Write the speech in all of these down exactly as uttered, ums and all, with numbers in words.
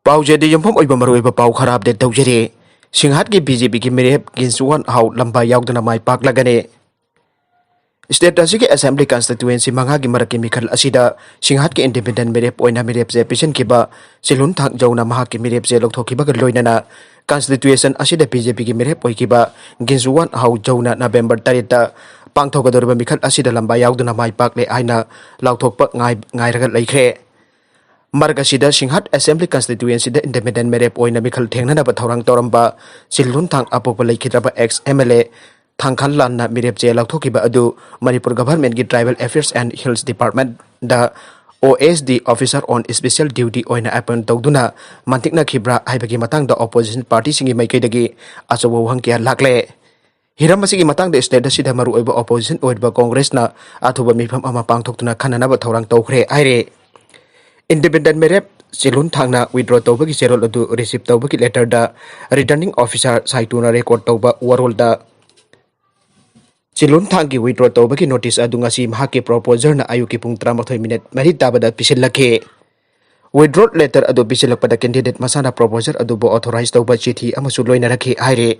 ꯄꯥꯎꯖꯦꯗ ꯌꯨꯝꯐꯝ ꯑꯣꯏꯕ ꯃꯔꯨꯑꯣꯏꯕ ꯄꯥꯎ ꯈꯔ ꯑꯞꯗꯦꯠ ꯇꯧꯖꯔꯤ꯫ ꯁꯤꯡꯍꯥꯠꯀꯤ ꯕꯤ ꯖꯦ ꯄꯤꯒꯤ ꯃꯤꯔꯦꯞ ꯒꯤꯟꯁꯨꯋꯥꯟ ꯍꯥꯎ ꯂꯝꯕꯥ ꯌꯥꯎꯗꯅ ꯃꯥꯏ ꯄꯥꯛꯂꯒꯅꯤ꯫ ꯁ꯭ꯇꯦꯠ ꯑꯁꯤꯒꯤ ꯑꯦꯁꯦꯝꯕ꯭ꯂꯤ ꯀꯟꯁꯇꯤꯇ꯭ꯌꯨꯑꯦꯟꯁꯤ ꯃꯉꯥꯒꯤ ꯃꯔꯛꯀꯤ ꯃꯤꯈꯜ ꯑꯁꯤꯗ ꯁꯤꯡꯍꯥꯠꯀꯤ ꯏꯟꯗꯤꯄꯦꯟꯗꯦꯟ ꯃꯤꯔꯦꯞ ꯑꯣꯏꯅ ꯃꯤꯔꯦꯞꯆꯦ ꯄꯤꯁꯤꯟꯈꯤꯕ ꯆꯤꯜꯍꯨꯟ ꯊꯥꯡ ꯖꯧꯅ ꯃꯍꯥꯛꯀꯤ ꯃꯤꯔꯦꯞꯆꯦ ꯂꯧꯊꯣꯛꯈꯤꯕꯒ ꯂꯣꯏꯅꯅ ꯀꯟꯁꯇꯤꯇ꯭ꯌꯨꯑꯦꯁꯟ ꯑꯁꯤꯗ ꯕꯤ ꯖꯦ ꯄꯤꯒꯤ ꯃꯤꯔꯦꯞ ꯑꯣꯏꯈꯤꯕ ꯒꯤꯟꯁꯨꯋꯥꯟ ꯍꯥꯎ ꯖꯧꯅ ꯅꯕꯦꯝꯕꯔ ꯇꯔꯦꯠꯇ ꯄꯥꯡꯊꯣꯛꯀꯗꯧꯔꯤꯕ ꯃꯤꯈꯜ ꯑꯁꯤꯗ ꯂꯝꯕꯥ ꯌꯥꯎꯗꯨꯅ ꯃꯥꯏ ꯄꯥꯛꯂꯦ ꯍꯥꯏꯅ ꯂꯥꯎꯊꯣꯛꯄ ꯉꯥꯏ-, ꯉꯥꯏꯔꯒ ꯂꯩꯈ꯭ꯔꯦ꯫ ꯃꯔꯛ ꯑꯁꯤꯗ ꯁꯤꯡꯍꯥꯠ ꯑꯦꯁꯦꯝꯕ꯭ꯂꯤ ꯀꯟꯁꯇꯤꯇ꯭ꯌꯨꯑꯦꯟꯁꯤꯗ ꯏꯟꯗꯤꯄꯦꯟꯗꯦꯟ ꯃꯤꯔꯦꯞ ꯑꯣꯏꯅ ꯃꯤꯈꯜ ꯊꯦꯡꯅꯅꯕ ꯊꯧꯔꯥꯡ ꯇꯧꯔꯝꯕ ꯆꯤꯜꯍꯨꯟ ꯊꯥꯡ ꯑꯄꯣꯛꯄ ꯂꯩꯈꯤꯗ꯭ꯔꯕ ex M L A Thangkhan ꯂꯥꯟꯅ ꯃꯤꯔꯦꯞꯆꯦ ꯂꯧꯊꯣꯛꯈꯤꯕ ꯑꯗꯨ ꯃꯅꯤꯄꯨꯔ ꯒꯚꯔꯟꯃꯦꯟꯠꯀꯤ ꯇ꯭ꯔꯥꯏꯕꯦꯜ ꯑꯦꯐꯤꯌꯔꯁ ꯑꯦꯟ ꯍꯤꯜꯁ ꯗꯤꯄꯥꯔꯠꯃꯦꯟꯠꯗ O S D, Officer on Special Duty, ꯑꯣꯏꯅ ꯑꯦꯄꯣꯏꯟꯠ ꯇꯧꯗꯨꯅ ꯃꯟꯇꯤꯛꯅꯈꯤꯕ꯭ꯔꯥ ꯍꯥꯏꯕꯒꯤ ꯃꯇꯥꯡꯗ ꯑꯣꯄꯣꯖꯤꯁꯟ ꯄꯥꯔꯇꯤꯁꯤꯡꯒꯤ ꯃꯥꯏꯀꯩꯗꯒꯤ ꯑꯆꯧꯕ ꯋꯥꯍꯪ ꯀꯌꯥ ꯂꯥꯛꯂꯦ꯫ ꯍꯤꯔꯝ ꯑꯁꯤꯒꯤ ꯃꯇꯥꯡꯗ ꯁ꯭ꯇꯦꯠ ꯑꯁꯤꯗ ꯃꯔꯨꯑꯣꯏꯕ ꯑꯣꯄꯣꯖꯤꯁꯟ ꯑꯣꯏꯔꯤꯕ ꯀꯣꯡꯒ꯭ꯔꯦꯁꯅ ꯑꯊꯨꯕ ꯃꯤꯐꯝ ꯑꯃ ꯄꯥꯡꯊꯣꯛꯇꯨꯅ ꯈꯟꯅꯅꯕ ꯊꯧꯔꯥꯡ ꯇꯧꯈ꯭ꯔꯦ ꯍꯥꯏꯔꯦ꯫ ꯏꯟꯗꯤꯄꯦꯟꯗꯦꯟ ꯃꯤꯔꯦꯞ ꯆꯤꯜꯍꯨꯟ ꯊꯥꯡꯅ ꯋꯤꯗ꯭ꯔꯣ ꯇꯧꯕꯒꯤ ꯆꯦꯔꯣꯜ ꯑꯗꯨ ꯔꯤꯁꯤꯞ ꯇꯧꯕꯒꯤ ꯂꯦꯇꯔꯗ ꯔꯤꯇꯔꯅꯤꯡ ꯑꯣꯐꯤꯁꯥꯔ ꯁꯥꯏꯇꯨꯅ ꯔꯦꯀꯣꯔꯗ ꯇꯧꯕ ꯋꯥꯔꯣꯜꯗ ꯆꯤꯜꯍꯨꯟ ꯊꯥꯡꯒꯤ ꯋꯤꯗ꯭ꯔꯣ ꯇꯧꯕꯒꯤ ꯅꯣꯇꯤꯁ ꯑꯗꯨ ꯉꯁꯤ ꯃꯍꯥꯛꯀꯤ ꯄ꯭ꯔꯣꯄꯣꯖꯔꯅ ꯑꯌꯨꯛꯀꯤ ꯄꯨꯡ ꯇꯔꯥꯃꯥꯊꯣꯏ ꯃꯤꯅꯤꯠ ꯃꯔꯤ ꯇꯥꯕꯗ ꯄꯤꯁꯤꯜꯂꯛꯈꯤ꯫ ꯋꯤꯗ꯭ꯔꯣ ꯂꯦꯇꯔ ꯑꯗꯨ ꯄꯤꯁꯤꯜꯂꯛꯄꯗ ꯀꯦꯟꯗꯤꯗꯦꯠ ꯃꯁꯥꯅ ꯄ꯭ꯔꯣꯄꯣꯖꯔ ꯑꯗꯨꯕꯨ ꯑꯣꯊꯣꯔꯥꯏꯖ ꯇꯧꯕ ꯆꯤꯊꯤ ꯑꯃꯁꯨ ꯂꯣꯏꯅꯔꯛꯈꯤ ꯍꯥꯏꯔꯤ꯫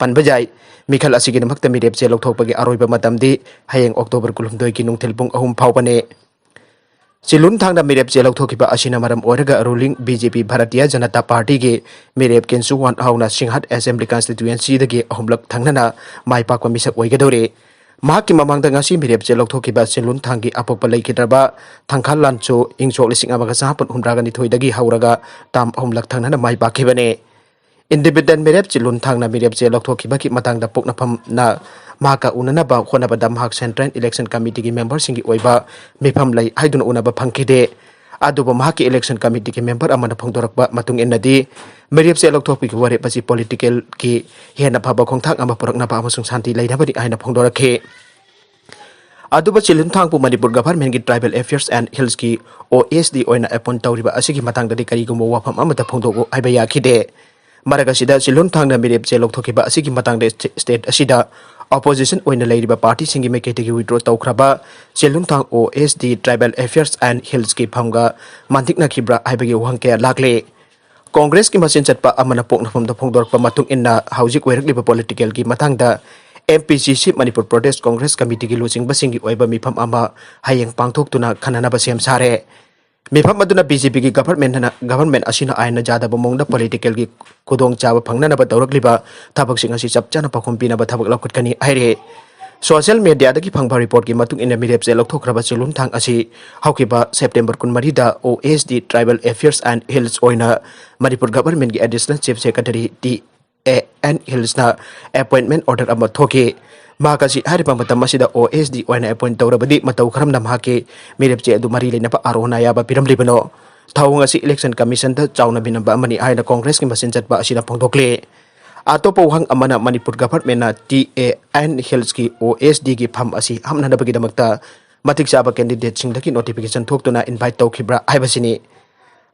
ꯄꯟꯕ ꯌꯥꯏ, ꯃꯤꯈꯜ ꯑꯁꯤꯒꯤꯗꯃꯛꯇ ꯃꯤꯔꯦꯞꯆꯦ ꯂꯧꯊꯣꯛꯄꯒꯤ ꯑꯔꯣꯏꯕ ꯃꯇꯝꯗꯤ ꯍꯌꯦꯡ ꯑꯣꯛꯇꯣꯕꯔ ꯀꯨꯟꯍꯨꯝꯗꯣꯏꯒꯤ ꯅꯨꯡꯊꯤꯜ ꯄꯨꯡ ꯑꯍꯨꯝ ꯐꯥꯎꯕꯅꯤ꯫ ꯆꯤꯜꯍꯨꯟ ꯊꯥꯡꯅ ꯃꯤꯔꯦꯞꯆꯦ ꯂꯧꯊꯣꯛꯈꯤꯕ ꯑꯁꯤꯅ ꯃꯔꯝ ꯑꯣꯏꯔꯒ ꯔꯨꯂꯤꯡ ꯕꯤ ꯖꯦ ꯄꯤ ꯚꯥꯔꯇꯤꯌ ꯖꯅꯇꯥ ꯄꯥꯔꯇꯤꯒꯤ ꯃꯤꯔꯦꯞ ꯀꯦꯟꯁꯨ ꯋꯥꯟ ꯍꯥꯎꯅ ꯁꯤꯡꯍꯥꯠ ꯑꯦꯁꯦꯝꯕ꯭ꯂꯤ ꯀꯟꯁꯇꯤꯇ꯭ꯌꯨꯑꯦꯟꯁꯤꯗꯒꯤ ꯑꯍꯨꯝꯂꯛ ꯊꯪꯅꯅ ꯃꯥꯏ ꯄꯥꯛꯄ ꯃꯤꯁꯛ ꯑꯣꯏꯒꯗꯧꯔꯦ꯫ ꯃꯍꯥꯛꯀꯤ ꯃꯃꯥꯡꯗ ꯉꯁꯤ ꯃꯤꯔꯦꯞꯆꯦ ꯂꯧꯊꯣꯛꯈꯤꯕ ꯆꯤꯜꯍꯨꯟ ꯊꯥꯡꯒꯤ ꯑꯄꯣꯛꯄ ꯂꯩꯈꯤꯗ꯭ꯔꯕ ꯊꯥꯡꯈꯥꯜ ꯂꯥꯟꯁꯨ ꯏꯪ ꯁꯣꯛ ꯂꯤꯁꯤꯡ ꯑꯃꯒ ꯆꯃꯥꯄꯟ ꯍꯨꯝꯗ꯭ꯔꯥꯒ ꯅꯤꯊꯣꯏꯗꯒꯤ ꯍꯧꯔꯒ ꯇꯥꯝ ꯑꯍꯨꯝꯂꯛ ꯊꯪꯅꯅ ꯃꯥꯏ ꯄꯥꯛꯈꯤꯕꯅꯤ꯫ ꯏꯟꯗꯤꯄꯦꯟꯗꯦꯟ ꯃꯤꯔꯦꯞ ꯆꯤꯜꯍꯨꯟ ꯊꯥꯡꯅ ꯃꯤꯔꯦꯞꯆꯦ ꯂꯧꯊꯣꯛꯈꯤꯕꯒꯤ ꯃꯇꯥꯡꯗ ꯄꯣꯛꯅꯐꯝꯅ ꯃꯍꯥꯛꯀ ꯎꯅꯅꯕ ꯍꯣꯠꯅꯕꯗ ꯃꯍꯥꯛ ꯁꯦꯟꯇ꯭ꯔꯦꯜ ꯏꯂꯦꯛꯁꯟ ꯀꯃꯤꯇꯤꯒꯤ ꯃꯦꯝꯕꯔꯁꯤꯡꯒꯤ ꯑꯣꯏꯕ ꯃꯤꯐꯝ ꯂꯩ ꯍꯥꯏꯗꯨꯅ ꯎꯅꯕ ꯐꯪꯈꯤꯗꯦ꯫ ꯑꯗꯨꯕꯨ ꯃꯍꯥꯛꯀꯤ ꯏꯂꯦꯛꯁꯟ ꯀꯃꯤꯇꯤꯒꯤ ꯃꯦꯝꯕꯔ ꯑꯃꯅ ꯐꯣꯡꯗꯣꯔꯛꯄ ꯃꯇꯨꯡ ꯏꯟꯅꯗꯤ, ꯃꯤꯔꯦꯞꯆꯦ ꯂꯧꯊꯣꯛꯄꯒꯤ ꯋꯥꯔꯦꯞ ꯑꯁꯤ ꯄꯣꯂꯤꯇꯤꯀꯦꯜꯒꯤ ꯍꯦꯟꯅ ꯐꯕ ꯈꯣꯡꯊꯥꯡ ꯑꯃ ꯄꯨꯔꯛꯅꯕ ꯑꯃꯁꯨꯡ ꯁꯥꯟꯇꯤ ꯂꯩꯅꯕꯅꯤ ꯍꯥꯏꯅ ꯐꯣꯡꯗꯣꯔꯛꯈꯤ꯫ ꯑꯗꯨꯕꯨ ꯆꯤꯜꯍꯨꯟ ꯊꯥꯡꯕꯨ ꯃꯅꯤꯄꯨꯔ ꯒꯚꯔꯟꯃꯦꯟꯠꯀꯤ ꯇ꯭ꯔꯥꯏꯕꯦꯜ ꯑꯦꯐꯤꯌꯔꯁ ꯑꯦꯟ ꯍꯤꯜꯁꯀꯤ ꯑꯣ ꯑꯦꯁ ꯗꯤ ꯑꯣꯏꯅ ꯑꯦꯄꯣꯏꯟꯠ ꯇꯧꯔꯤꯕ ꯑꯁꯤꯒꯤ ꯃꯇꯥꯡꯗꯗꯤ ꯀꯔꯤꯒꯨꯝꯕ ꯋꯥꯐꯝ ꯑꯃꯠꯇ ꯐꯣꯡꯗꯣꯛꯎ ꯍꯥꯏꯕ ꯌꯥꯈꯤꯗꯦ꯫ ꯃꯔꯛ ꯑꯁꯤꯗ ꯆꯤꯜꯍꯨꯟ ꯊꯥꯡꯅ ꯃꯤꯔꯦꯞꯆꯦ ꯂꯧꯊꯣꯛꯈꯤꯕ ꯑꯁꯤꯒꯤ ꯃꯇꯥꯡꯗ ꯁ꯭ꯇꯦ-, ꯁ꯭ꯇꯦꯠ ꯑꯁꯤꯗ ꯑꯣꯄꯣꯖꯤꯁꯟ ꯑꯣꯏꯅ ꯂꯩꯔꯤꯕ ꯄꯥꯔꯇꯤꯁꯤꯡꯒꯤ ꯃꯥꯏꯀꯩꯗꯒꯤ ꯋꯤꯗ꯭ꯔꯣ ꯇꯧꯈ꯭ꯔꯕ ꯆꯤꯜꯍꯨꯟ ꯊꯥꯡ O S D tribal affairs and ꯍꯤꯜꯁꯀꯤ ꯐꯝꯒ ꯃꯟꯇꯤꯛꯅꯈꯤꯕ꯭ꯔꯥ ꯍꯥꯏꯕꯒꯤ ꯋꯥꯍꯪ ꯀꯌꯥ ꯂꯥꯛꯂꯦ꯫ ꯀꯣꯡꯒ꯭ꯔꯦꯁꯀꯤ ꯃꯆꯤꯟ ꯆꯠꯄ ꯑꯃꯅ ꯄꯣꯛꯅꯐꯝꯗ ꯐꯣꯡꯗꯣꯔꯛꯄ ꯃꯇꯨꯡ ꯏꯟꯅ, ꯍꯧꯖꯤꯛ ꯑꯣꯏꯔꯛꯂꯤꯕ ꯄꯣꯂꯤꯇꯤꯀꯦꯜꯒꯤ ꯃꯇꯥꯡꯗ ꯑꯦꯝ ꯄꯤ ꯁꯤ ꯁꯤ, ꯃꯅꯤꯄꯨꯔ ꯄ꯭ꯔꯗꯦꯁ ꯀꯣꯡꯒ꯭ꯔꯦꯁ ꯀꯃꯤꯇꯤꯒꯤ ꯂꯨꯆꯤꯡꯕꯁꯤꯡꯒꯤ ꯑꯣꯏꯕ ꯃꯤꯐꯝ ꯑꯃ ꯍꯌꯦꯡ ꯄꯥꯡꯊꯣꯛꯇꯨꯅ ꯈꯟꯅꯅꯕ ꯁꯦꯝ ꯁꯥꯔꯦ꯫ ꯃꯤꯐꯝ ꯑꯗꯨꯅ ꯕꯤ ꯖꯦ ꯄꯤꯒꯤ ꯒꯚꯔꯟꯃꯦꯟꯠꯅ, ꯒꯚꯔꯟꯃꯦꯟꯠ ꯑꯁꯤꯅ ꯑꯥꯏꯟꯅ ꯌꯥꯗꯕ ꯃꯑꯣꯡꯗ ꯄꯣꯂꯤꯇꯤꯀꯦꯜꯒꯤ ꯈꯨꯗꯣꯡꯆꯥꯕ ꯐꯪꯅꯅꯕ ꯇꯧꯔꯛꯂꯤꯕ ꯊꯕꯛꯁꯤꯡ ꯑꯁꯤ ꯆꯞ ꯆꯥꯅ ꯄꯥꯎꯈꯨꯝ ꯄꯤꯅꯕ ꯊꯕꯛ ꯂꯧꯈꯠꯀꯅꯤ ꯍꯥꯏꯔꯤ꯫ ꯁꯣꯁꯤꯌꯦꯜ ꯃꯦꯗꯤꯌꯥꯗꯒꯤ ꯐꯪꯕ ꯔꯤꯄꯣꯔꯠꯀꯤ ꯃꯇꯨꯡ ꯏꯟꯅ, ꯃꯤꯔꯦꯞꯆꯦ ꯂꯧꯊꯣꯛꯈ꯭ꯔꯕ ꯆꯦ ꯂꯨꯝꯊꯥꯡ ꯑꯁꯤ ꯍꯧꯈꯤꯕ ꯁꯦꯞꯇꯦꯝꯕꯔ ꯀꯨꯟꯃꯔꯤꯗ ꯑꯣ S D, Tribal Affairs and Hills, ꯑꯣꯏꯅ ꯃꯅꯤꯄꯨꯔ ꯒꯚꯔꯟꯃꯦꯟꯠꯀꯤ additional chief secretary T A N ꯍꯤꯜꯁꯅ ꯑꯦꯄꯣꯏꯟꯠꯃꯦꯟꯠ ꯑꯣꯔꯗꯔ ꯑꯃ ꯊꯣꯛꯈꯤ꯫ ꯃꯍꯥꯛ ꯑꯁꯤ ꯍꯥꯏꯔꯤꯕ ꯃꯇꯝ ꯑꯁꯤꯗ ꯑꯣ ꯑꯦꯁ ꯗꯤ ꯑꯣꯏꯅ ꯑꯦꯄꯣꯏꯟꯠ ꯇꯧꯔꯕꯗꯤ, ꯃꯇꯧ ꯀꯔꯝꯅ ꯃꯍꯥꯛꯀꯤ ꯃꯤꯔꯦꯞꯆꯦ ꯑꯗꯨ ꯃꯔꯤ ꯂꯩꯅꯕ ꯑꯔꯣꯅꯥ ꯌꯥꯕ ꯄꯤꯔꯝꯂꯤꯕꯅꯣ? ꯊꯧꯑꯣꯡ ꯑꯁꯤ ꯏꯂꯦꯛꯁꯟ ꯀꯃꯤꯁꯟꯗ ꯆꯥꯎꯅ ꯕꯤꯅꯝꯕ ꯑꯃꯅꯤ ꯍꯥꯏꯅ ꯀꯣꯡꯒ꯭ꯔꯦꯁꯀꯤ ꯃꯆꯤꯟ ꯆꯠꯄ ꯑꯁꯤꯅ ꯐꯣꯡꯗꯣꯛꯂꯤ꯫ ꯑꯇꯣꯞꯄ ꯋꯥꯍꯪ ꯑꯃꯅ, ꯃꯅꯤꯄꯨꯔ ꯒꯚꯔꯟꯃꯦꯟꯠꯅ ꯇꯤ ꯑꯦ ꯑꯦꯟ ꯍꯤꯜꯁꯀꯤ ꯑꯣ ꯑꯦꯁ ꯗꯤꯒꯤ ꯐꯝ ꯑꯁꯤ ꯍꯥꯞꯅꯅꯕꯒꯤꯗꯃꯛꯇ ꯃꯇꯤꯛ ꯆꯥꯕ ꯀꯦꯟꯗꯤꯗꯦꯠꯁꯤꯡꯗꯒꯤ ꯅꯣꯇꯤꯐꯤꯀꯦꯁꯟ ꯊꯣꯛꯇꯨꯅ ꯏꯟꯚꯥꯏꯠ ꯇꯧꯈꯤꯕ꯭ꯔꯥ ꯍꯥꯏꯕꯁꯤꯅꯤ꯫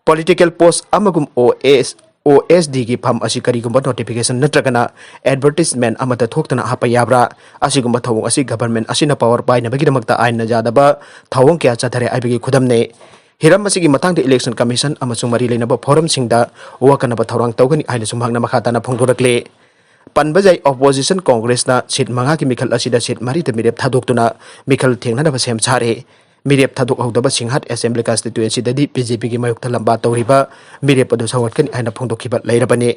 ꯄꯣꯂꯤꯇꯤꯀꯦꯜ ꯄꯣꯁꯠ ꯑꯃꯒꯨꯝ ꯑꯣ ꯑꯦꯁ, ꯑꯣ ꯑꯦꯁ ꯗꯤꯒꯤ ꯐꯝ ꯑꯁꯤ ꯀꯔꯤꯒꯨꯝꯕ ꯅꯣꯇꯤꯐꯤꯀꯦꯁꯟ ꯅꯠꯇ꯭ꯔꯒꯅ ꯑꯦꯗꯚꯔꯇꯤꯁꯃꯦꯟꯠ ꯑꯃꯠꯇ ꯊꯣꯛꯇꯅ ꯍꯥꯞꯄ ꯌꯥꯕ꯭ꯔꯥ? ꯑꯁꯤꯒꯨꯝꯕ ꯊꯧꯑꯣꯡ ꯑꯁꯤ ꯒꯚꯔꯟꯃꯦꯟꯠ ꯑꯁꯤꯅ ꯄꯥꯋꯔ ꯄꯥꯏꯅꯕꯒꯤꯗꯃꯛꯇ ꯑꯥꯏꯟꯅ ꯌꯥꯗꯕ ꯊꯧꯑꯣꯡ ꯀꯌꯥ ꯆꯠꯊꯔꯦ ꯍꯥꯏꯕꯒꯤ ꯈꯨꯗꯝꯅꯤ꯫ ꯍꯤꯔꯝ ꯑꯁꯤꯒꯤ ꯃꯇꯥꯡꯗ ꯏꯂꯦꯛꯁꯟ ꯀꯃꯤꯁꯟ ꯑꯃꯁꯨꯡ ꯃꯔꯤ ꯂꯩꯅꯕ ꯐꯣꯔꯝꯁꯤꯡꯗ ꯋꯥꯀꯠꯅꯕ ꯊꯧꯔꯥꯡ ꯇꯧꯒꯅꯤ ꯍꯥꯏꯅꯁꯨ ꯃꯍꯥꯛꯅ ꯃꯈꯥ ꯇꯥꯅ ꯐꯣꯡꯗꯣꯔꯛꯂꯤ꯫ ꯄꯟꯕ ꯌꯥꯏ, ꯑꯣꯄꯣꯖꯤꯁꯟ ꯀꯣꯡꯒ꯭ꯔꯦꯁꯅ ꯁꯤꯠ ꯃꯉꯥꯒꯤ ꯃꯤꯈꯜ ꯑꯁꯤꯗ ꯁꯤꯠ ꯃꯔꯤꯗ ꯃꯤꯔꯦꯞ ꯊꯥꯗꯣꯛꯇꯨꯅ ꯃꯤꯈꯜ ꯊꯦꯡꯅꯅꯕ ꯁꯦꯝ ꯁꯥꯔꯦ꯫ ꯃꯤꯔꯦꯞ ꯊꯥꯗꯣꯛꯍꯧꯗꯕ ꯁꯤꯡꯍꯥꯠ ꯑꯦꯁꯦꯝꯕ꯭ꯂꯤ ꯀꯟꯁꯇꯤꯇ꯭ꯋꯦꯟꯁꯤꯗꯗꯤ ꯕꯤ ꯖꯦ ꯄꯤꯒꯤ ꯃꯥꯌꯣꯛꯇ ꯂꯝꯕꯥ ꯇꯧꯔꯤꯕ ꯃꯤꯔꯦꯞ ꯑꯗꯨ ꯁꯧꯒꯠꯀꯅꯤ ꯍꯥꯏꯅ ꯐꯣꯡꯗꯣꯛꯈꯤꯕ ꯂꯩꯔꯕꯅꯤ꯫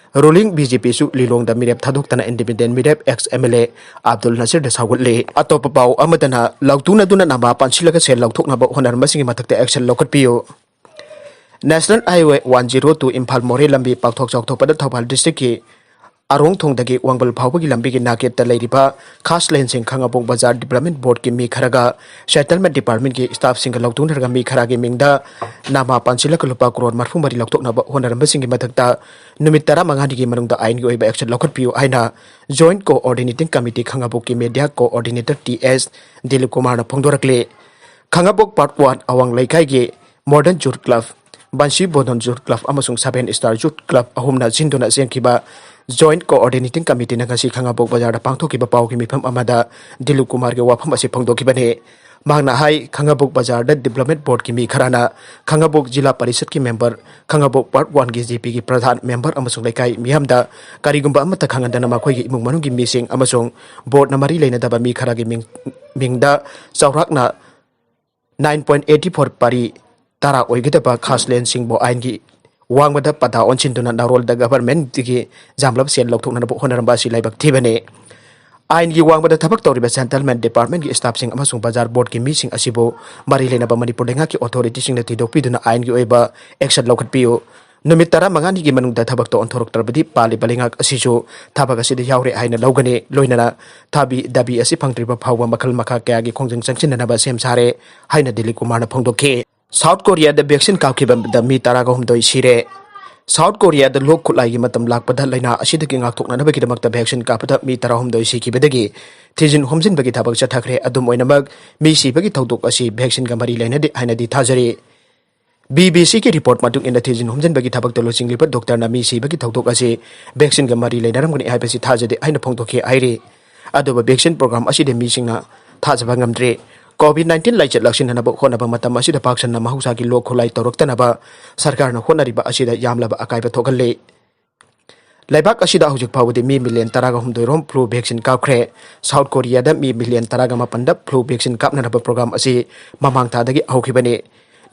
ꯔꯨꯂꯤꯡ ꯕꯤ ꯖꯦ ꯄꯤꯁꯨ ꯂꯤꯂꯣꯡꯗ ꯃꯤꯔꯦꯞ ꯊꯥꯗꯣꯛꯇꯅ ꯏꯟꯗꯤꯄꯦꯟꯗꯦꯟꯠ ꯃꯤꯔꯦꯞ ex M L A Abdul ꯅꯁꯤꯔꯗ ꯁꯧꯒꯠꯂꯤ꯫ ꯑꯇꯣꯞꯄ ꯄꯥꯎ ꯑꯃꯗꯅ, ꯂꯥꯎꯇꯨꯅꯗꯨꯅ ꯅꯃꯥ ꯄꯥꯟꯁꯤꯜꯂꯒ ꯁꯦꯜ ꯂꯧꯊꯣꯛꯅꯕ ꯍꯣꯠꯅꯔꯝꯕꯁꯤꯡꯒꯤ ꯃꯊꯛꯇ ꯑꯦꯛꯁꯟ ꯂꯧꯈꯠꯄꯤꯌꯨ꯫ National highway one zero two Imphal Moreh ꯂꯝꯕꯤ ꯄꯥꯛꯊꯣꯛ ꯆꯥꯎꯊꯣꯛꯄꯗ ꯊꯧꯕꯥꯜ ꯗꯤꯁꯇ꯭ꯔꯤꯛꯀꯤ ꯑꯔꯣꯡꯊꯣꯡꯗꯒꯤ ꯋꯥꯡꯕꯜ ꯐꯥꯎꯕꯒꯤ ꯂꯝꯕꯤꯒꯤ ꯅꯥꯀꯦꯠꯇ ꯂꯩꯔꯤꯕ ꯈꯥꯁ ꯂꯦꯟꯁꯤꯡ ꯈꯥꯉꯕꯣꯛ ꯕꯖꯥꯔ ꯗꯤꯕ꯭ꯂꯞꯃꯦꯟ ꯕꯣꯔꯗꯀꯤ ꯃꯤ ꯈꯔꯒ ꯁꯦꯇꯜꯃꯦꯟ ꯗꯤꯄꯥꯔꯠꯃꯦꯟꯒꯤ ꯁ꯭ꯇꯥꯐꯁꯤꯡꯒ ꯂꯧꯊꯣꯛꯅꯔꯒ ꯃꯤ ꯈꯔꯒꯤ ꯃꯤꯡꯗ ꯅꯃꯥ ꯄꯥꯟꯁꯤꯜꯂꯒ ꯂꯨꯄꯥ ꯀ꯭ꯔꯣꯔ ꯃꯔꯐꯨ ꯃꯔꯤ ꯂꯧꯊꯣꯛꯅꯕ ꯍꯣꯠꯅꯔꯝꯕꯁꯤꯡꯒꯤ ꯃꯊꯛꯇ ꯅꯨꯃꯤꯠ ꯇꯔꯥꯃꯉꯥꯅꯤꯒꯤ ꯃꯅꯨꯡꯗ ꯑꯥꯏꯟꯒꯤ ꯑꯣꯏꯕ ꯑꯦꯛꯁꯟ ꯂꯧꯈꯠꯄꯤꯌꯨ ꯍꯥꯏꯅ ꯖꯣꯏꯟꯠ ꯀꯣꯑꯣꯔꯗꯤꯅꯦꯇꯤꯡ ꯀꯃꯤꯇꯤ ꯈꯥꯉꯕꯣꯛꯀꯤ media coordinator T S Dilip ꯀꯨꯃꯥꯔꯅ ꯐꯣꯡꯗꯣꯔꯛꯂꯤ꯫ ꯈꯥꯉꯕꯣꯛ ꯄꯥꯔꯠ ꯋꯥꯟ ꯑꯋꯥꯡ ꯂꯩꯀꯥꯏꯒꯤ modern youth club, Bansi Bodhan youth club ꯑꯃꯁꯨꯡ ꯁꯚꯦꯟ ꯁ꯭ꯇꯥꯔ ꯌꯨꯠ ꯀ꯭ꯂꯕ ꯑꯍꯨꯝꯅ ꯁꯤꯟꯗꯨꯅ ꯁꯦꯝꯈꯤꯕ ꯖꯣꯏꯟꯠ ꯀꯣꯑꯣꯔꯗꯤꯅꯦꯇꯤꯡ ꯀꯃꯤꯇꯤꯅ ꯉꯁꯤ ꯈꯥꯉꯕꯣꯛ ꯕꯖꯥꯔꯗ ꯄꯥꯡꯊꯣꯛꯈꯤꯕ ꯄꯥꯎꯒꯤ ꯃꯤꯐꯝ ꯑꯃꯗ ꯗꯤꯂꯤꯞ ꯀꯨꯃꯥꯔꯒꯤ ꯋꯥꯐꯝ ꯑꯁꯤ ꯐꯣꯡꯗꯣꯛꯈꯤꯕꯅꯤ꯫ ꯃꯍꯥꯛꯅ ꯍꯥꯏ, ꯈꯥꯉꯕꯣꯛ ꯕꯖꯥꯔꯗ ꯗꯤꯕ꯭ꯂꯞꯃꯦꯟ ꯕꯣꯔꯗꯀꯤ ꯃꯤ ꯈꯔꯅ ꯈꯥꯉꯕꯣꯛ ꯖꯤꯂꯥ ꯄꯔꯤꯁꯠꯀꯤ ꯃꯦꯝꯕꯔ, ꯈꯥꯉꯕꯣꯛ ꯄꯥꯔꯠ ꯋꯥꯟꯒꯤ ꯖꯦ ꯄꯤꯒꯤ ꯄ꯭ꯔꯙꯥꯟ, ꯃꯦꯝꯕꯔ ꯑꯃꯁꯨꯡ ꯂꯩꯀꯥꯏ ꯃꯤꯌꯥꯝꯗ ꯀꯔꯤꯒꯨꯝꯕ ꯑꯃꯠꯇ ꯈꯪꯍꯟꯗꯅ ꯃꯈꯣꯏꯒꯤ ꯏꯃꯨꯡ ꯃꯅꯨꯡꯒꯤ ꯃꯤꯁꯤꯡ ꯑꯃꯁꯨꯡ ꯕꯣꯔꯗꯅ ꯃꯔꯤ ꯂꯩꯅꯗꯕ ꯃꯤ ꯈꯔꯒꯤ ꯃꯤꯡ, ꯃꯤꯡꯗ ꯆꯥꯎꯔꯥꯛꯅ nine point eighty four ꯄꯔꯤ ꯇꯔꯥ ꯑꯣꯏꯒꯗꯕ ꯈꯥꯁꯂꯦꯟꯁꯤꯡꯕꯨ ꯑꯥꯏꯟꯒꯤ ꯋꯥꯡꯃꯗ ꯄꯗꯥ ꯑꯣꯟꯁꯤꯟꯗꯨꯅ ꯅꯥꯔꯣꯜꯗ ꯒꯚꯔꯟꯃꯦꯟꯠꯀꯤ ꯌꯥꯝꯂꯕ ꯁꯦꯜ ꯂꯧꯊꯣꯛꯅꯅꯕ ꯍꯣꯠꯅꯔꯝꯕ ꯑꯁꯤ ꯂꯥꯏꯕꯛ ꯊꯤꯕꯅꯤ꯫ ꯑꯥꯏꯟꯒꯤ ꯋꯥꯡꯃꯗ ꯊꯕꯛ ꯇꯧꯔꯤꯕ ꯁꯦꯟꯇꯜꯃꯦꯟ ꯗꯤꯄꯥꯔꯠꯃꯦꯟꯠꯀꯤ ꯁ꯭ꯇꯥꯐꯁꯤꯡ ꯑꯃꯁꯨꯡ ꯕꯖꯥꯔ ꯕꯣꯔꯗꯀꯤ ꯃꯤꯁꯤꯡ ꯑꯁꯤꯕꯨ ꯃꯔꯤ ꯂꯩꯅꯕ ꯃꯅꯤꯄꯨꯔ ꯂꯩꯉꯥꯛꯀꯤ ꯑꯣꯊꯣꯔꯤꯇꯤꯁꯤꯡꯅ ꯊꯤꯗꯣꯛꯄꯤꯗꯨꯅ ꯑꯥꯏꯟꯒꯤ ꯑꯣꯏꯕ ꯑꯦꯛꯁꯟ ꯂꯧꯈꯠꯄꯤꯌꯨ꯫ ꯅꯨꯃꯤꯠ ꯇꯔꯥꯃꯉꯥꯅꯤꯒꯤ ꯃꯅꯨꯡꯗ ꯊꯕꯛꯇ ꯑꯣꯟꯊꯣꯔꯛꯇ꯭ꯔꯕꯗꯤ ꯄꯥꯜꯂꯤꯕ ꯂꯩꯉꯥꯛ ꯑꯁꯤꯁꯨ ꯊꯕꯛ ꯑꯁꯤꯗ ꯌꯥꯎꯔꯦ ꯍꯥꯏꯅ ꯂꯧꯒꯅꯤ꯫ ꯂꯣꯏꯅꯅ ꯊꯥꯕꯤ ꯗꯥꯕꯤ ꯑꯁꯤ ꯐꯪꯗ꯭ꯔꯤꯕ ꯐꯥꯎꯕ ꯃꯈꯜ ꯃꯈꯥ ꯀꯌꯥꯒꯤ ꯈꯣꯡꯖꯪ ꯆꯪꯁꯤꯟꯅꯅꯕ ꯁꯦꯝ ꯁꯥꯔꯦ ꯍꯥꯏꯅ ꯗꯤꯂꯤꯞ ꯀꯨꯃꯥꯔꯅ ꯐꯣꯡꯗꯣꯛꯈꯤ꯫ ꯁꯥꯎꯠ ꯀꯣꯔꯤꯌꯥꯗ ꯚꯦꯛꯁꯤꯟ ꯀꯥꯞꯈꯤꯕꯗ ꯃꯤ ꯇꯔꯥꯒ ꯍꯨꯝꯗꯣꯏ ꯁꯤꯔꯦ꯫ ꯁꯥꯎꯠ ꯀꯣꯔꯤꯌꯥꯗ ꯂꯣꯛ ꯈꯨꯠꯂꯥꯏꯒꯤ ꯃꯇꯝ ꯂꯥꯛꯄꯗ ꯂꯥꯏꯅꯥ ꯑꯁꯤꯗꯒꯤ ꯉꯥꯛꯊꯣꯛꯅꯅꯕꯒꯤꯗꯃꯛꯇ ꯚꯦꯛꯁꯤꯟ ꯀꯥꯞꯄꯗ ꯃꯤ ꯇꯔꯥꯍꯨꯝꯗꯣꯏ ꯁꯤꯈꯤꯕꯗꯒꯤ ꯊꯤꯖꯤꯟ ꯍꯨꯝꯖꯤꯟꯕꯒꯤ ꯊꯕꯛ ꯆꯠꯊꯈ꯭ꯔꯦ꯫ ꯑꯗꯨꯝ ꯑꯣꯏꯅꯃꯛ, ꯃꯤ ꯁꯤꯕꯒꯤ ꯊꯧꯗꯣꯛ ꯑꯁꯤ ꯚꯦꯛꯁꯤꯟꯒ ꯃꯔꯤ ꯂꯩꯅꯗꯦ ꯍꯥꯏꯅꯗꯤ ꯊꯥꯖꯔꯤ꯫ ꯕꯤ ꯕꯤ ꯁꯤꯒꯤ ꯔꯤꯄꯣꯔꯠ ꯃꯇꯨꯡ ꯏꯟꯅ, ꯊꯤꯖꯤꯟ ꯍꯨꯝꯖꯤꯟꯕꯒꯤ ꯊꯕꯛꯇ ꯂꯨꯆꯤꯡꯂꯤꯕ ꯗꯣꯛꯇꯔꯅ ꯃꯤ ꯁꯤꯕꯒꯤ ꯊꯧꯗꯣꯛ ꯑꯁꯤ ꯚꯦꯛꯁꯤꯟꯒ ꯃꯔꯤ ꯂꯩꯅꯔꯝꯒꯅꯤ ꯍꯥꯏꯕꯁꯤ ꯊꯥꯖꯗꯦ ꯍꯥꯏꯅ ꯐꯣꯡꯗꯣꯛꯈꯤ ꯍꯥꯏꯔꯤ꯫ ꯑꯗꯨꯕꯨ ꯚꯦꯛꯁꯤꯟ ꯄ꯭ꯔꯣꯒ꯭ꯔꯥꯝ ꯑꯁꯤꯗ ꯃꯤꯁꯤꯡꯅ ꯊꯥꯖꯕ ꯉꯝꯗ꯭ꯔꯤ꯫ ꯀꯣꯚꯤꯗ ꯅꯥꯏꯟꯇꯤꯟ ꯂꯥꯏꯆꯠ ꯂꯥꯛꯁꯤꯟꯅꯅꯕ ꯍꯣꯠꯅꯕ ꯃꯇꯝ ꯑꯁꯤꯗ ꯄꯥꯛ ꯁꯟꯅ ꯃꯍꯧꯁꯥꯒꯤ ꯂꯣꯛ ꯈꯨꯠꯂꯥꯏ ꯇꯧꯔꯛꯇꯅꯕ ꯁꯔꯀꯥꯔꯅ ꯍꯣꯠꯅꯔꯤꯕ ꯑꯁꯤꯗ ꯌꯥꯝꯂꯕ ꯑꯀꯥꯏꯕ ꯊꯣꯛꯍꯜꯂꯤ꯫ ꯂꯩꯕꯥꯛ ꯑꯁꯤꯗ ꯍꯧꯖꯤꯛ ꯐꯥꯎꯕꯗꯤ ꯃꯤ ꯃꯤꯂꯤꯌꯟ ꯇꯔꯥꯒ ꯍꯨꯝꯗꯣꯏ ꯔꯣꯝ ꯐ꯭ꯂꯨ ꯚꯦꯛꯁꯤꯟ ꯀꯥꯞꯈ꯭ꯔꯦ꯫ ꯁꯥꯎꯠ ꯀꯣꯔꯤꯌꯥꯗ ꯃꯤ ꯃꯤꯂꯤꯌꯟ ꯇꯔꯥꯒ ꯃꯥꯄꯟꯗ ꯐ꯭ꯂꯨ ꯚꯦꯛꯁꯤꯟ ꯀꯥꯞꯅꯅꯕ ꯄ꯭ꯔꯣꯒ꯭ꯔꯥꯝ ꯑꯁꯤ ꯃꯃꯥꯡ ꯊꯥꯗꯒꯤ ꯍꯧꯈꯤꯕꯅꯤ꯫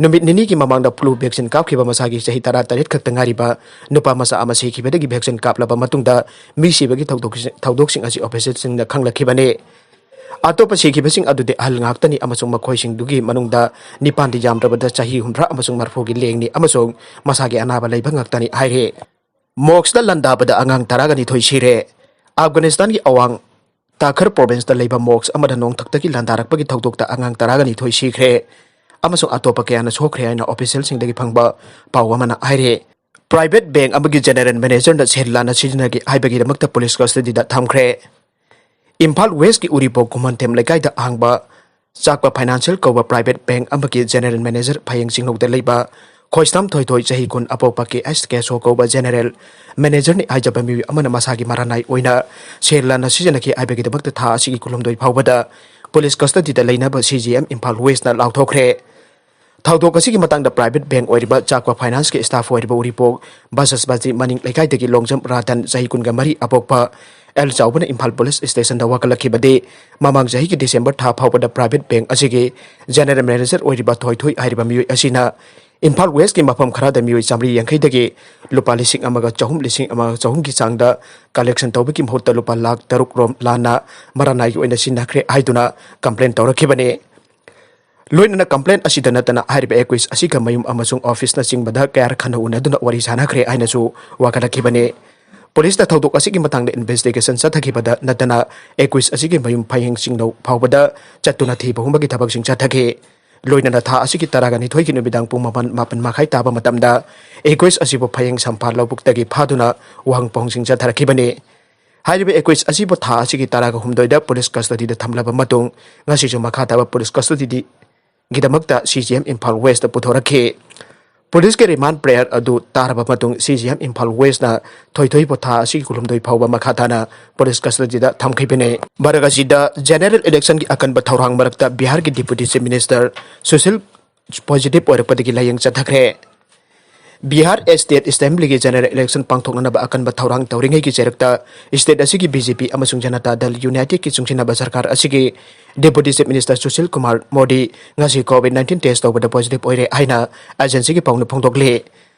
ꯅꯨꯃꯤꯠ ꯅꯤꯅꯤꯒꯤ ꯃꯃꯥꯡꯗ ꯐ꯭ꯂꯨ ꯚꯦꯛꯁꯤꯟ ꯀꯥꯞꯈꯤꯕ ꯃꯁꯥꯒꯤ ꯆꯍꯤ ꯇꯔꯥꯇꯔꯦꯠ ꯈꯛꯇ ꯉꯥꯏꯔꯤꯕ ꯅꯨꯄꯥ ꯃꯆꯥ ꯑꯃ ꯁꯤꯈꯤꯕꯗꯒꯤ ꯚꯦꯛꯁꯤꯟ ꯀꯥꯞꯂꯕ ꯃꯇꯨꯡꯗ ꯃꯤ ꯁꯤꯕꯒꯤ ꯊꯧꯗꯣꯛ-, ꯊꯧꯗꯣꯛꯁꯤꯡ ꯑꯁꯤ ꯑꯣꯐꯤꯁꯤꯌꯦꯜꯁꯤꯡꯅ ꯈꯪꯂꯛꯈꯤꯕꯅꯤ꯫ ꯑꯇꯣꯞꯄ ꯁꯤꯈꯤꯕꯁꯤꯡ ꯑꯗꯨꯗꯤ ꯑꯍꯜ ꯉꯥꯛꯇꯅꯤ ꯑꯃꯁꯨꯡ ꯃꯈꯣꯏꯁꯤꯡꯗꯨꯒꯤ ꯃꯅꯨꯡꯗ ꯅꯤꯄꯥꯟꯗꯤ ꯌꯥꯝꯗ꯭ꯔꯕꯗ ꯆꯍꯤ ꯍꯨꯝꯗ꯭ꯔꯥ ꯑꯃꯁꯨꯡ ꯃꯔꯐꯨꯒꯤ ꯂꯦꯡꯅꯤ ꯑꯃꯁꯨꯡ ꯃꯁꯥꯒꯤ ꯑꯅꯥꯕ ꯂꯩꯕ ꯉꯥꯛꯇꯅꯤ ꯍꯥꯏꯔꯤ꯫ ꯃꯣꯛꯁꯇ ꯂꯥꯟꯗꯥꯕꯗ ꯑꯉꯥꯡ ꯇꯔꯥꯒ ꯅꯤꯊꯣꯏ ꯁꯤꯔꯦ꯫ ꯑꯐꯒꯥꯅꯤꯁꯇꯥꯟꯒꯤ ꯑꯋꯥꯡ ꯇꯥꯈꯔ ꯄ꯭ꯔꯣꯚꯤꯟꯁꯇ ꯂꯩꯕ ꯃꯣꯛꯁ ꯑꯃꯗ ꯅꯣꯡꯊꯛꯇꯒꯤ ꯂꯥꯟꯗꯥꯔꯛꯄꯒꯤ ꯊꯧꯗꯣꯛꯇ ꯑꯉꯥꯡ ꯇꯔꯥꯒ ꯅꯤꯊꯣꯏ ꯁꯤꯈ꯭ꯔꯦ ꯑꯃꯁꯨꯡ ꯑꯇꯣꯞꯄ ꯀꯌꯥꯅ ꯁꯣꯛꯈ꯭ꯔꯦ ꯍꯥꯏꯅ ꯑꯣꯐꯤꯁꯤꯌꯦꯜꯁꯤꯡꯗꯒꯤ ꯐꯪꯕ ꯄꯥꯎ ꯑꯃꯅ ꯍꯥꯏꯔꯤ꯫ ꯄ꯭ꯔꯥꯏꯚꯦꯠ ꯕꯦꯡꯛ ꯑꯃꯒꯤ ꯖꯦꯅꯦꯔꯦꯜ ꯃꯦꯅꯦꯖꯔꯅ ꯁꯦꯜ ꯂꯥꯟꯅ ꯁꯤꯖꯤꯟꯅꯈꯤ ꯍꯥꯏꯕꯒꯤꯗꯃꯛꯇ ꯄꯨꯂꯤꯁ ꯀꯁꯇꯗꯤꯗ ꯊꯝꯈ꯭ꯔꯦ꯫ ꯏꯝꯐꯥꯜ ꯋꯦꯁꯀꯤ ꯎꯔꯤꯄꯣꯛ ꯈꯨꯃꯟꯊꯦꯝ ꯂꯩꯀꯥꯏꯗ ꯍꯥꯡꯕ ꯆꯥꯛꯄ ꯐꯥꯏꯅꯥꯟꯁꯤꯌꯦꯜ ꯀꯧꯕ ꯄ꯭ꯔꯥꯏꯚꯦꯠ ꯕꯦꯡꯛ ꯑꯃꯒꯤ ꯖꯦꯅꯦꯔꯦꯜ ꯃꯦꯅꯦꯖꯔ ꯐꯌꯦꯡ ꯆꯤꯡꯅꯧꯗ ꯂꯩꯕ ꯈꯣꯏꯁꯅꯥꯝ ꯊꯣꯏꯊꯣꯏ, ꯆꯍꯤ ꯀꯨꯟ, ꯑꯄꯣꯛꯄ ꯀꯦ ꯑꯦꯁ ꯀꯦꯁꯣ ꯀꯧꯕ ꯖꯦꯅꯦꯔꯦꯜ ꯃꯦꯅꯦꯖꯔꯅꯤ ꯍꯥꯏꯖꯕ ꯃꯤꯑꯣꯏ ꯑꯃꯅ ꯃꯁꯥꯒꯤ ꯃꯔꯥꯅꯥꯏ ꯑꯣꯏꯅ ꯁꯦꯜ ꯂꯥꯟꯅ ꯁꯤꯖꯤꯟꯅꯈꯤ ꯍꯥꯏꯕꯒꯤꯗꯃꯛꯇ ꯊꯥ ꯑꯁꯤꯒꯤ ꯀꯨꯟꯍꯨꯝꯗꯣꯏ ꯐꯥꯎꯕꯗ ꯄꯨꯂꯤꯁ ꯀꯁꯇꯗꯤꯗ ꯂꯩꯅꯕ ꯁꯤ ꯖꯤ ꯑꯦꯝ ꯏꯝꯐꯥꯜ ꯋꯦꯁꯅ ꯂꯥꯎꯊꯣꯛꯈ꯭ꯔꯦ꯫ ꯊꯧꯗꯣꯛ ꯑꯁꯤꯒꯤ ꯃꯇꯥꯡꯗ ꯄ꯭ꯔꯥꯏꯚꯦꯠ ꯕꯦꯡꯛ ꯑꯣꯏꯔꯤꯕ ꯆꯥꯛꯄ ꯐꯥꯏꯅꯥꯟꯁꯀꯤ ꯁ꯭ꯇꯥꯐ ꯑꯣꯏꯔꯤꯕ ꯎꯔꯤꯄꯣꯛ ꯕꯁꯁꯕꯥꯖꯤ ꯃꯅꯤꯡ ꯂꯩꯀꯥꯏꯗꯒꯤ ꯂꯣꯡꯖꯝ ꯔꯥꯇꯟ, ꯆꯍꯤ ꯀꯨꯟꯒ ꯃꯔꯤ ꯑꯄꯣꯛꯄ, ꯑꯦꯜ ꯆꯥꯎꯕꯅ ꯏꯝꯐꯥꯜ ꯄꯨꯂꯤꯁ ꯁ꯭ꯇꯦꯁꯟꯗ ꯋꯥꯀꯠꯂꯛꯈꯤꯕꯗꯤ, ꯃꯃꯥꯡ ꯆꯍꯤꯒꯤ ꯗꯤꯁꯦꯝꯕꯔ ꯊꯥ ꯐꯥꯎꯕꯗ ꯄ꯭ꯔꯥꯏꯚꯦꯠ ꯕꯦꯡꯛ ꯑꯁꯤꯒꯤ ꯖꯦꯅꯔꯦꯜ ꯃꯦꯅꯦꯖꯔ ꯑꯣꯏꯔꯤꯕ ꯊꯣꯏꯊꯣꯏ ꯍꯥꯏꯔꯤꯕ ꯃꯤꯑꯣꯏ ꯑꯁꯤꯅ ꯏꯝꯐꯥꯜ ꯋꯦꯁꯀꯤ ꯃꯐꯝ ꯈꯔꯗ ꯃꯤꯑꯣꯏ ꯆꯥꯃꯔꯤ ꯌꯥꯡꯈꯩꯗꯒꯤ ꯂꯨꯄꯥ ꯂꯤꯁꯤꯡ ꯑꯃꯒ ꯆꯍꯨꯝ, ꯂꯤꯁꯤꯡ ꯑꯃꯒ ꯆꯍꯨꯝꯒꯤ ꯆꯥꯡꯗ ꯀꯂꯦꯛꯁꯟ ꯇꯧꯕꯒꯤ ꯃꯍꯨꯠꯇ ꯂꯨꯄꯥ ꯂꯥꯈ ꯇꯔꯨꯛ ꯔꯣꯝ ꯂꯥꯟꯅ ꯃꯔꯥꯅꯥꯏꯒꯤ ꯑꯣꯏꯅ ꯁꯤꯖꯤꯟꯅꯈ꯭ꯔꯦ ꯍꯥꯏꯗꯨꯅ ꯀꯝꯄ꯭ꯂꯦꯟ ꯇꯧꯔꯛꯈꯤꯕꯅꯤ꯫ ꯂꯣꯏꯅꯅ ꯀꯝꯄ꯭ꯂꯦꯟ ꯑꯁꯤꯗ ꯅꯠꯇꯅ ꯍꯥꯏꯔꯤꯕ ꯑꯦꯀ꯭ꯌꯨꯁ ꯑꯁꯤꯒ ꯃꯌꯨꯝ ꯑꯃꯁꯨꯡ ꯑꯣꯐꯤꯁꯅꯆꯤꯡꯕꯗ ꯀꯌꯥꯔꯛ ꯍꯟꯅ ꯎꯅꯗꯨꯅ ꯋꯥꯔꯤ ꯁꯥꯟꯅꯈ꯭ꯔꯦ ꯍꯥꯏꯅꯁꯨ ꯋꯥꯀꯠꯂꯛꯈꯤꯕꯅꯤ꯫ ꯄꯨꯂꯤꯁꯇ ꯊꯧꯗꯣꯛ ꯑꯁꯤꯒꯤ ꯃꯇꯥꯡꯗ ꯏꯟꯚꯦꯁꯇꯤꯒꯦꯁꯟ ꯆꯠꯊꯈꯤꯕꯗ ꯅꯠꯇꯅ ꯑꯦꯀ꯭ꯌꯨꯁ ꯑꯁꯤꯒꯤ ꯃꯌꯨꯝ ꯐꯌꯦꯡ ꯆꯤꯡꯅꯧ ꯐꯥꯎꯕꯗ ꯆꯠꯇꯨꯅ ꯊꯤꯕ ꯍꯨꯝꯕꯒꯤ ꯊꯕꯛꯁꯤꯡ ꯆꯠꯊꯈꯤ꯫ ꯂꯣꯏꯅꯅ ꯊꯥ ꯑꯁꯤꯒꯤ ꯇꯔꯥꯒ ꯅꯤꯊꯣꯏꯒꯤ ꯅꯨꯃꯤꯗꯥꯡ ꯄꯨꯡ ꯃꯥꯄꯟ, ꯃꯥꯄꯟ ꯃꯈꯥꯏ ꯇꯥꯕ ꯃꯇꯝꯗ ꯑꯦꯀ꯭ꯌꯨꯁ ꯑꯁꯤꯕꯨ ꯐꯌꯦꯡ ꯁꯝꯐꯥ ꯂꯧꯕꯨꯛꯇꯒꯤ ꯐꯥꯗꯨꯅ ꯋꯥꯍꯪ ꯄꯥꯎꯍꯪꯁꯤꯡ ꯆꯠꯊꯔꯛꯈꯤꯕꯅꯤ꯫ ꯍꯥꯏꯔꯤꯕ ꯑꯦꯀ꯭ꯌꯨꯁ ꯑꯁꯤꯕꯨ ꯊꯥ ꯑꯁꯤꯒꯤ ꯇꯔꯥꯒ ꯍꯨꯝꯗꯣꯏꯗ ꯄꯨꯂꯤꯁ ꯀꯁꯇꯗꯤꯗ ꯊꯝꯂꯕ ꯃꯇꯨꯡ, ꯉꯁꯤꯁꯨ ꯃꯈꯥ ꯇꯥꯕ ꯄꯨꯂꯤꯁ ꯀꯁꯇꯗꯤꯒꯤꯗꯃꯛꯇ C G M Imphal west ꯄꯨꯊꯣꯔꯛꯈꯤ꯫ ꯄꯨꯂꯤꯁꯀꯤ ꯔꯤꯃꯥꯟ ꯄ꯭ꯔꯦꯌꯔ ꯑꯗꯨ ꯇꯥꯔꯕ ꯃꯇꯨꯡ, ꯁꯤ ꯖꯤ ꯑꯦꯝ ꯏꯝꯐꯥꯜ ꯋꯦꯁꯅ ꯊꯣꯏꯊꯣꯏꯕꯨ ꯊꯥ ꯑꯁꯤꯒꯤ ꯀꯨꯟꯍꯨꯝꯗꯣꯏ ꯐꯥꯎꯕ ꯃꯈꯥ ꯇꯥꯅ ꯄꯨꯂꯤꯁ ꯀꯁꯇꯗꯤꯗ ꯊꯝꯈꯤꯕꯅꯤ꯫ ꯃꯔꯛ ꯑꯁꯤꯗ, ꯖꯦꯅꯔꯦꯜ ꯏꯂꯦꯛꯁꯟꯒꯤ ꯑꯀꯟꯕ ꯊꯧꯔꯥꯡ ꯃꯔꯛꯇ ꯕꯤꯍꯥꯔꯒꯤ deputy chief minister Sushil positive ꯑꯣꯏꯔꯛꯄꯗꯒꯤ ꯂꯥꯌꯦꯡ ꯆꯠꯊꯈ꯭ꯔꯦ꯫ ꯕꯤꯍꯥꯔ ꯁ꯭ꯇꯦꯠ ꯑꯦꯁꯦꯝꯕ꯭ꯂꯤꯒꯤ ꯖꯦꯅꯔꯦꯜ ꯏꯂꯦꯛꯁꯟ ꯄꯥꯡꯊꯣꯛꯅꯅꯕ ꯑꯀꯟꯕ ꯊꯧꯔꯥꯡ ꯇꯧꯔꯤꯉꯩꯒꯤ ꯆꯩꯔꯛꯇ, ꯁ꯭ꯇꯦꯠ ꯑꯁꯤꯒꯤ ꯕꯤ ꯖꯦ ꯄꯤ ꯑꯃꯁꯨꯡ ꯖꯅꯇꯥ ꯗꯜ ꯌꯨꯅꯥꯏꯇꯦꯗꯀꯤ ꯆꯨꯡꯁꯤꯟꯅꯕ ꯁꯔꯀꯥꯔ ꯑꯁꯤꯒꯤ deputy chief minister Sushil Kumar Modi ꯉꯁꯤ ꯀꯣꯚꯤꯗ ꯅꯥꯏꯟꯇꯤꯟ ꯇꯦꯁ ꯇꯧꯕꯗ ꯄꯣꯖꯤꯇꯤꯚ ꯑꯣꯏꯔꯦ ꯍꯥꯏꯅ ꯑꯦꯖꯦꯟꯁꯤꯒꯤ ꯄꯥꯎꯅ ꯐꯣꯡꯗꯣꯛꯂꯤ꯫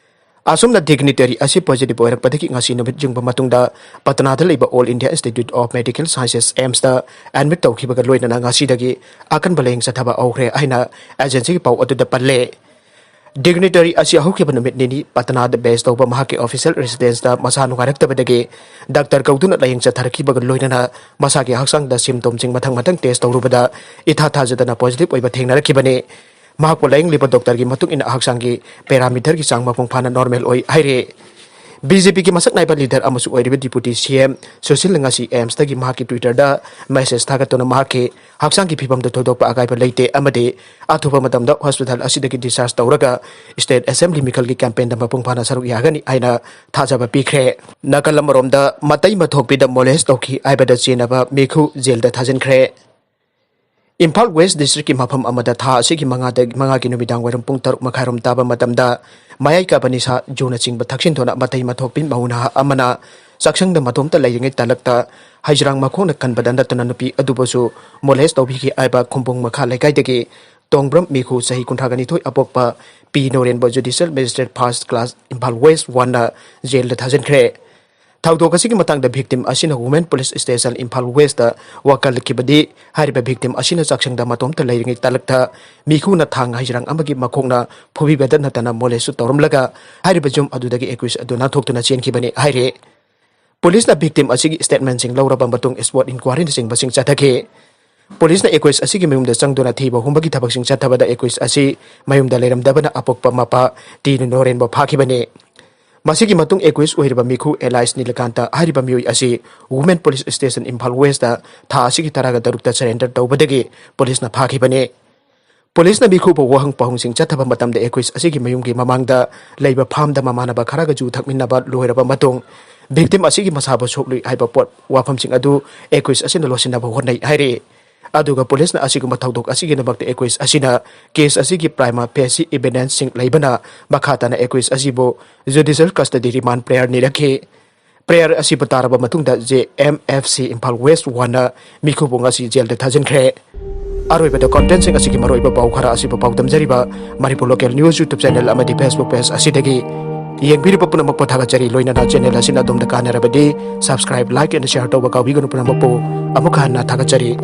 ꯑꯁꯨꯝꯅ ꯗꯤꯒꯅꯤꯇꯔꯤ ꯑꯁꯤ ꯄꯣꯖꯤꯇꯤꯚ ꯑꯣꯏꯔꯛꯄꯗꯒꯤ ꯉꯁꯤ ꯅꯨꯃꯤꯠ ꯌꯨꯡꯕ ꯃꯇꯨꯡꯗ ꯄꯇꯅꯥꯗ ꯂꯩꯕ All India Institute of Medical Sciences, ꯑꯦꯝꯁꯇ ꯑꯦꯗꯃꯤꯠ ꯇꯧꯈꯤꯕꯒ ꯂꯣꯏꯅꯅ ꯉꯁꯤꯗꯒꯤ ꯑꯀꯟꯕ ꯂꯥꯌꯦꯡ ꯆꯠꯊꯕ ꯍꯧꯈ꯭ꯔꯦ ꯍꯥꯏꯅ ꯑꯦꯖꯦꯟꯁꯤꯒꯤ ꯄꯥꯎ ꯑꯗꯨꯗ ꯄꯜꯂꯦ꯫ ꯗꯤꯒꯅꯤꯇꯔꯤ ꯑꯁꯤ ꯍꯧꯈꯤꯕ ꯅꯨꯃꯤꯠ ꯅꯤꯅꯤ ꯄꯇꯅꯥꯗ ꯕꯦꯁ ꯇꯧꯕ ꯃꯍꯥꯛꯀꯤ ꯑꯣꯐꯤꯁꯤꯌꯦꯜ ꯔꯦꯁꯤꯗꯦꯟꯁꯇ ꯃꯁꯥ ꯅꯨꯡꯉꯥꯏꯔꯛꯇꯕꯗꯒꯤ ꯗꯥꯛꯇꯔ ꯀꯧꯗꯨꯅ ꯂꯥꯌꯦꯡ ꯆꯠꯊꯔꯛꯈꯤꯕꯒ ꯂꯣꯏꯅꯅ ꯃꯁꯥꯒꯤ ꯍꯛꯆꯥꯡꯗ ꯁꯤꯝꯇꯣꯝꯁꯤꯡ ꯃꯊꯪ ꯃꯊꯪ ꯇꯦꯁ ꯇꯧꯔꯨꯕꯗ ꯏꯊꯥ ꯊꯥꯖꯗꯅ ꯄꯣꯖꯤꯇꯤꯚ ꯑꯣꯏꯕ ꯊꯦꯡꯅꯔꯛꯈꯤꯕꯅꯤ꯫ ꯃꯍꯥꯛꯄꯨ ꯂꯥꯌꯦꯡꯂꯤꯕ ꯗꯣꯛꯇꯔꯒꯤ ꯃꯇꯨꯡ ꯏꯟꯅ ꯍꯛꯆꯥꯡꯒꯤ ꯄꯦꯔꯥꯃꯤꯇꯔꯒꯤ ꯆꯥꯡ ꯃꯄꯨꯡ ꯐꯥꯅ ꯅꯣꯔꯃꯦꯜ ꯑꯣꯏ ꯍꯥꯏꯔꯤ꯫ ꯕꯤ ꯖꯦ ꯄꯤꯒꯤ ꯃꯁꯛ ꯅꯥꯏꯕ ꯂꯤꯗꯔ ꯑꯃꯁꯨ ꯑꯣꯏꯔꯤꯕ ꯗꯤꯄꯨꯇꯤ ꯁꯤ ꯑꯦꯝ ꯁꯨꯁꯤꯜꯅ ꯉꯁꯤ ꯑꯦꯝꯁꯇꯒꯤ ꯃꯍꯥꯛꯀꯤ ꯇ꯭ꯋꯤꯇꯔꯗ ꯃꯦꯁꯦꯖ ꯊꯥꯒꯠꯇꯨꯅ ꯃꯍꯥꯛꯀꯤ ꯍꯛꯆꯥꯡꯒꯤ ꯐꯤꯕꯝꯗ ꯊꯣꯏꯗꯣꯛꯄ ꯑꯀꯥꯏꯕ ꯂꯩꯇꯦ ꯑꯃꯗꯤ ꯑꯊꯨꯕ ꯃꯇꯝꯗ ꯍꯣꯁꯄꯤꯇꯥꯜ ꯑꯁꯤꯗꯒꯤ ꯗꯤꯁꯆꯥꯔꯖ ꯇꯧꯔꯒ ꯁ꯭ꯇꯦꯠ ꯑꯦꯁꯦꯝꯕ꯭ꯂꯤ ꯃꯤꯈꯜꯒꯤ ꯀꯦꯝꯄꯦꯟꯗ ꯃꯄꯨꯡ ꯐꯥꯅ ꯁꯔꯨꯛ ꯌꯥꯒꯅꯤ ꯍꯥꯏꯅ ꯊꯥꯖꯕ ꯄꯤꯈ꯭ꯔꯦ꯫ ꯅꯥꯀꯜ ꯑꯃꯔꯣꯝꯗ, ꯃꯇꯩ ꯃꯊꯣꯛꯄꯤꯗ ꯃꯣꯂꯦꯁ ꯇꯧꯈꯤ ꯍꯥꯏꯕꯗ ꯆꯦꯟꯅꯕ ꯃꯤꯈꯨ ꯖꯦꯜꯗ ꯊꯥꯖꯤꯟꯈ꯭ꯔꯦ꯫ ꯏꯝꯐꯥꯜ ꯋꯦꯁ ꯗꯤꯁꯇ꯭ꯔꯤꯛꯀꯤ ꯃꯐꯝ ꯑꯃꯗ ꯊꯥ ꯑꯁꯤꯒꯤ ꯃꯉꯥꯗ, ꯃꯉꯥꯒꯤ ꯅꯨꯃꯤꯗꯥꯡ ꯋꯥꯏꯔꯝ ꯄꯨꯡ ꯇꯔꯨꯛ ꯃꯈꯥꯏꯔꯣꯝ ꯇꯥꯕ ꯃꯇꯝꯗ ꯃꯌꯥꯏ ꯀꯥꯕ ꯅꯤꯁꯥ ꯖꯨꯅꯆꯤꯡꯕ ꯊꯛꯆꯤꯟꯗꯨꯅ ꯃꯇꯩ ꯃꯊꯧꯄꯤ ꯃꯧ ꯅꯍꯥ ꯑꯃꯅ ꯆꯥꯛꯁꯪꯗ ꯃꯇꯣꯝꯇ ꯂꯩꯔꯤꯉꯩ ꯇꯥꯂꯛꯇ ꯍꯩꯖ꯭ꯔꯥꯡ ꯃꯈꯣꯡꯅ ꯀꯟꯕꯗ ꯅꯠꯇꯅ ꯅꯨꯄꯤ ꯑꯗꯨꯕꯨꯁꯨ molest ꯇꯧꯕꯤꯈꯤ ꯍꯥꯏꯕ ꯈꯨꯝꯕꯣꯡ ꯃꯈꯥ ꯂꯩꯀꯥꯏꯗꯒꯤ ꯇꯣꯡꯕ꯭ꯔꯝ ꯃꯤꯈꯨ ꯆꯍꯤ ꯀꯨꯟꯊ꯭ꯔꯥꯒ ꯅꯤꯊꯣꯏ ꯑꯄꯣꯛꯄ ꯄꯤ ꯅꯣꯔꯦꯟꯕ Judicial Magistrate First Class Imphal west ꯋꯥꯟꯅ ꯖꯦꯜꯗ ꯊꯥꯖꯤꯟꯈ꯭ꯔꯦ꯫ ꯊꯧꯗꯣꯛ ꯑꯁꯤꯒꯤ ꯃꯇꯥꯡꯗ victim ꯑꯁꯤꯅ Women Police Station ꯏꯝꯐꯥꯜ ꯋꯦꯁꯇ ꯋꯥꯀꯜꯂꯛꯈꯤꯕꯗꯤ, ꯍꯥꯏꯔꯤꯕ victim ꯑꯁꯤꯅ ꯆꯥꯛꯁꯪꯗ ꯃꯇꯣꯝꯇ ꯂꯩꯔꯤꯉꯩ ꯇꯥꯂꯛꯇ ꯃꯤꯈꯨꯅ ꯊꯥꯡ ꯍꯩꯖ꯭ꯔꯥꯡ ꯑꯃꯒꯤ ꯃꯈꯣꯡꯅ ꯐꯨꯕꯤꯕꯗ ꯅꯠꯇꯅ molestꯁꯨ ꯇꯧꯔꯝꯂꯒ ꯍꯥꯏꯔꯤꯕ ꯌꯨꯝ ꯑꯗꯨꯗꯒꯤ accused ꯑꯗꯨ ꯅꯥꯟꯊꯣꯛꯇꯨꯅ ꯆꯦꯟꯈꯤꯕꯅꯤ ꯍꯥꯏꯔꯤ꯫ ꯄꯨꯂꯤꯁꯅ victim ꯑꯁꯤꯒꯤ statementꯁꯤꯡ ꯂꯧꯔꯕ ꯃꯇꯨꯡ spot inquiryꯅꯆꯤꯡꯕꯁꯤꯡ ꯆꯠꯊꯈꯤ꯫ ꯄꯨꯂꯤꯁꯅ accused ꯑꯁꯤꯒꯤ ꯃꯌꯨꯝꯗ ꯆꯪꯗꯨꯅ ꯊꯤꯕ ꯍꯨꯝꯕꯒꯤ ꯊꯕꯛꯁꯤꯡ ꯆꯠꯊꯕꯗ accused ꯑꯁꯤ ꯃꯌꯨꯝꯗ ꯂꯩꯔꯝꯗꯕꯅ ꯑꯄꯣꯛꯄ ꯃꯄꯥ ꯇꯤ ꯅꯣꯔꯦꯟꯕ ꯐꯥꯈꯤꯕꯅꯤ꯫ ꯃꯁꯤꯒꯤ ꯃꯇꯨꯡ accused ꯑꯣꯏꯔꯤꯕ ꯃꯤꯈꯨ alias ꯅꯤꯂꯀꯥꯟꯇ ꯍꯥꯏꯔꯤꯕ ꯃꯤꯑꯣꯏ ꯑꯁꯤ Women Police Station ꯏꯝꯐꯥꯜ ꯋꯦꯁꯇ ꯊꯥ ꯑꯁꯤꯒꯤ ꯇꯔꯥꯒ ꯇꯔꯨꯛꯇ surrender ꯇꯧꯕꯗꯒꯤ ꯄꯨꯂꯤꯁꯅ ꯐꯥꯈꯤꯕꯅꯤ꯫ ꯄꯨꯂꯤꯁꯅ ꯃꯤꯈꯨꯕꯨ ꯋꯥꯍꯪ ꯄꯥꯎꯍꯪꯁꯤꯡ ꯆꯠꯊꯕ ꯃꯇꯝꯗ accused ꯑꯁꯤꯒꯤ ꯃꯌꯨꯝꯒꯤ ꯃꯃꯥꯡꯗ ꯂꯩꯕ farmꯗ ꯃꯃꯥꯟꯅꯕ ꯈꯔꯒ ꯌꯨ ꯊꯛꯃꯤꯟꯅꯕ ꯂꯣꯏꯔꯕ ꯃꯇꯨꯡ victim ꯑꯁꯤꯒꯤ ꯃꯁꯥꯕꯨ ꯁꯣꯛꯂꯨꯏ ꯍꯥꯏꯕ ꯄꯣꯠ ꯋꯥꯐꯝꯁꯤꯡ ꯑꯗꯨ accused ꯑꯁꯤꯅ ꯂꯣꯠꯁꯤꯟꯅꯕ ꯍꯣꯠꯅꯩ ꯍꯥꯏꯔꯤ꯫ ꯑꯗꯨꯒ ꯄꯨꯂꯤꯁꯅ ꯑꯁꯤꯒꯨꯝꯕ ꯊꯧꯗꯣꯛ ꯑꯁꯤꯒꯤꯗꯃꯛꯇ accused ꯑꯁꯤꯅ case ꯑꯁꯤꯒꯤ prima facie evidenceꯁꯤꯡ ꯂꯩꯕꯅ ꯃꯈꯥ ꯇꯥꯅ accused ꯑꯁꯤꯕꯨ judicial custody remand prayer ꯅꯤꯔꯛꯈꯤ꯫ Prayer ꯑꯁꯤꯕꯨ ꯇꯥꯔꯕ ꯃꯇꯨꯡꯗ J M F C Imphal west ꯋꯥꯟꯅ ꯃꯤꯈꯨꯕꯨ ꯉꯁꯤ ꯖꯦꯜꯗ ꯊꯥꯖꯤꯟꯈ꯭ꯔꯦ꯫ ꯑꯔꯣꯏꯕꯗ contentꯁꯤꯡ ꯑꯁꯤꯒꯤ ꯃꯔꯨꯑꯣꯏꯕ ꯄꯥꯎ ꯈꯔ ꯑꯁꯤꯕꯨ ꯄꯥꯎꯗꯝꯖꯔꯤꯕ Manipur Local News YouTube channel ꯑꯃꯗꯤ Facebook page ꯑꯁꯤꯗꯒꯤ ꯌꯦꯡꯕꯤꯔꯤꯕ ꯄꯨꯝꯅꯃꯛꯄꯨ ꯊꯥꯒꯠꯆꯔꯤ꯫ ꯂꯣꯏꯅꯅ channel ꯑꯁꯤꯅ ꯑꯗꯣꯝꯗ ꯀꯥꯟꯅꯔꯕꯗꯤ subscribe, like and share ꯇꯧꯕ ꯀꯥꯎꯕꯤꯒꯅꯨ꯫ ꯄꯨꯝꯅꯃꯛꯄꯨ ꯑꯃꯨꯛ ꯍꯟꯅ ꯊꯥꯒꯠꯆꯔꯤ꯫